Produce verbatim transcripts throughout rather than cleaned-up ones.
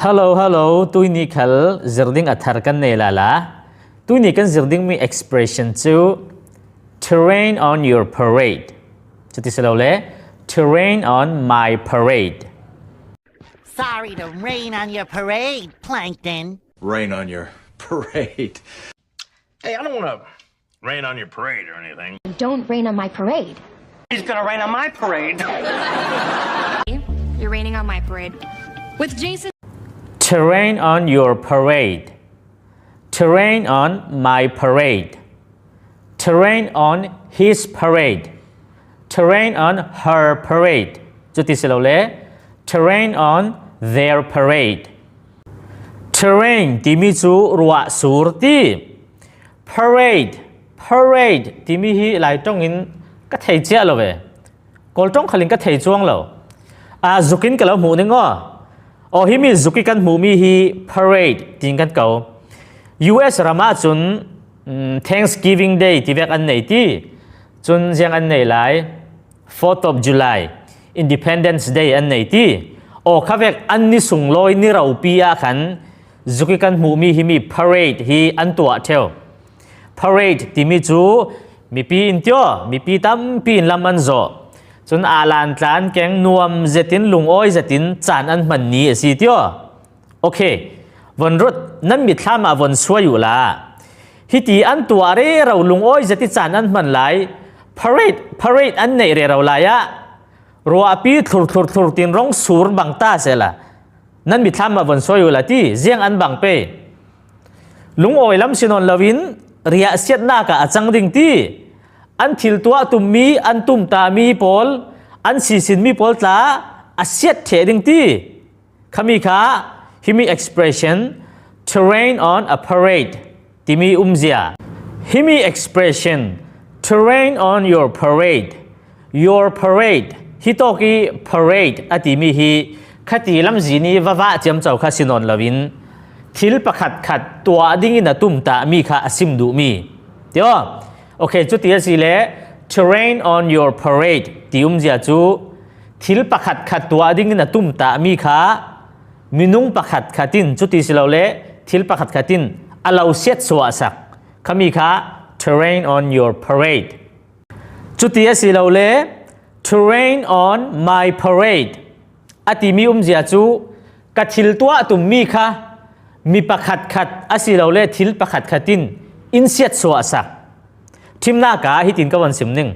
Hello, hello, tuini khal zir ding a thar kan nei la la. Tuini kan zir ding mi expression chu, "To rain on your parade." Chuti si lo le, "To rain on my parade." Sorry to rain on your parade, Plankton. Rain on your parade. Hey, I don't wanna rain on your parade or anything. Don't rain on my parade. He's gonna rain on my parade. You're raining on my parade. With Jason. To rain on your parade. To rain on my parade. To rain on his parade. To rain on her parade. Chuti si lo le, to rain on their parade. To rain ti mi chu ruah sur ti. Parade, parade ti mi hi lai tawngin ka thei chiah lo ve. Kawl tawng khalin ka thei chuong lo. A, zukin ka lo hmu ning aw. Aw, hi mi zuki kan hmu mi hi parade tiin kan ko. U S rama chun, mm, Thanksgiving Day ti vek an nei ti. Chun ziang an nei lai. Fourth of July, Independence Day an nei ti. Aw, kha vek an ni sunglawi ni ropui a khan zuki kan hmu mi hi mi parade hi an tuah theu. Parade ti mi chu mipi in tio, mipi tampi in lam an zo. Chun a lan tlan keng nuam zetin lungawi zetin chan an hman ni a si tio. Ok. Von rut, nan mitthlam a von suai u la. Hi ti an tuah rero lungawi zeti chan an hman lai. Parade, parade an nei rero lai a. Ruahpi thlur thlur thlur tin rawng sur bang ta se la. Nan mitthlam a von suai u la ti, ziang an bang pe. Lungawi lam si nawn lovin, riahsiatna ka a chang ding ti. An thil tuah tum mi, an tum ta mi pawl, an sisin mi pawl tla, a siat thei ding ti. Khami kha, hi mi expression, "To rain on a parade," ti mi umzia. Hi mi expression, "To rain on your parade." Your parade. Hi tawki parade a ti mi hi, khati lam zi ni vava chiam chau kha si nawn lovin. Thil pakhat khat tuah dingin a tum ta mi kha a sim duh mi. Tio. Ok, chuti a si le, "To rain on your parade," ti umzia chu, thil pakhat khat tuah dingin a tum ta mi kha, minung pakhat khatin, chuti si lo le, thil pakhat khatin, a lo siat suah sak. Khami kha, "To rain on your parade." Chuti a si lo le, "To rain on my parade." A ti mi umzia chu, ka thil tuah tum mi kha, mi pakhat khat a si lo le, thil pakhat khatin, in siat suah sak. Thimna ka hi tin ka von sim ning.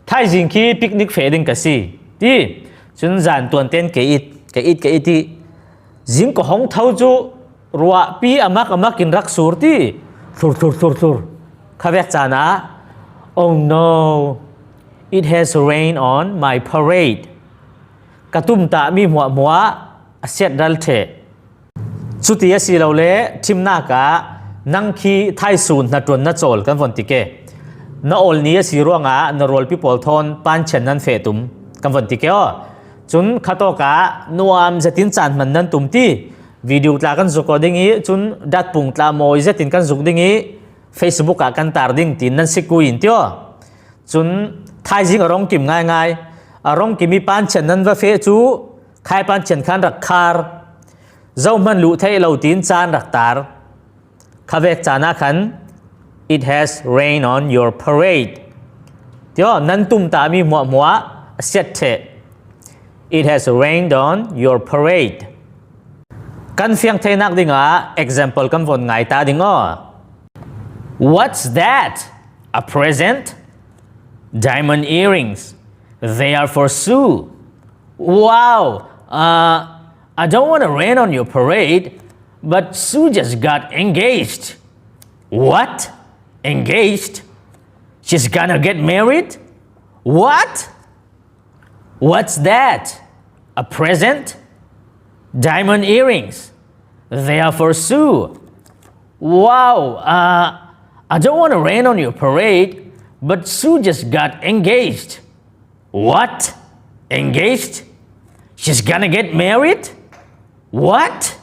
Thaizing khi picnic fe ding ka si. Ti, chun zan tuan ten ke it, ke it, ke it ti. Zing ko hong tho chu ruahpi a mak a mak in rak sur ti. Thlur, thlur, thlur, thlur. Kha vek chana. Oh no. It has rained on my parade. Ka tum ta mi hmuah hmuah a siat ral the. Chuti a si lo le, thimna ka, nang khi thaisun hna tuan na chawl kan von ti ke. Na awl ni a si ruanga, na rualpi pawl thawn pan chen nan fe tum kan von ti ke aw. Chun kha tawka, nuam zetin chan hman nan tum ti. Video tla kan zuk aw ding i, chun datpung tla mawi zetin kan zuk ding i, Facebook a kan tar ding tin nan sik ku in tio. Chun thaizing a rawng kim ngai ngai. A rawng kim i pan chen nan va fe chu, khai pan chen khan rak khar. Zo hman luh thei lo tin chan rak tar. Kha vek chana khan, it has rained on your parade. Tio, nan tum ta mi hmuah hmuah a siat the. It has rained on your parade. Kan fiang thei nak dinga example kan von ngai ta ding aw. What's that? A present? Diamond earrings. They are for Sue. Wow. Uh, I don't want to rain on your parade, but Sue just got engaged. What? Engaged? She's gonna get married? What? What's that? A present? Diamond earrings. They are for Sue. Wow, uh, I don't want to rain on your parade, but Sue just got engaged. What? Engaged? She's gonna get married? What?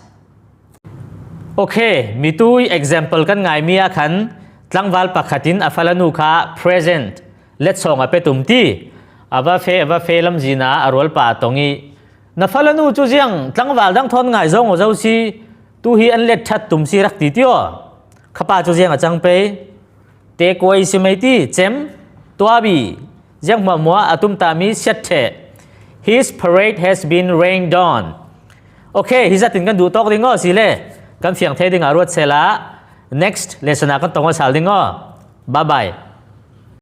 Ok, mi tui example kan ngai mi a khan, tlangval pakhatin a fala nu kha present, let sawng a pe tum ti. A va fe, a va fe lam zina a rualpa tawng i, Na fala nu chu ziang tlangval dang thawn ngai zawng aw zo si, tu hi an let that tum si rak ti ti aw. Khapa chu ziang a chang pei. Te kuai si mai ti, chem, tuabi, ziang hma hmua a tum ta mi siat the. His parade has been rained on. Okay, hi zatin kan duh tawk ding aw si le. Kan fiang thei ding a ruat sela. Next lesson a kan tawng a sal ding aw. Bye bye.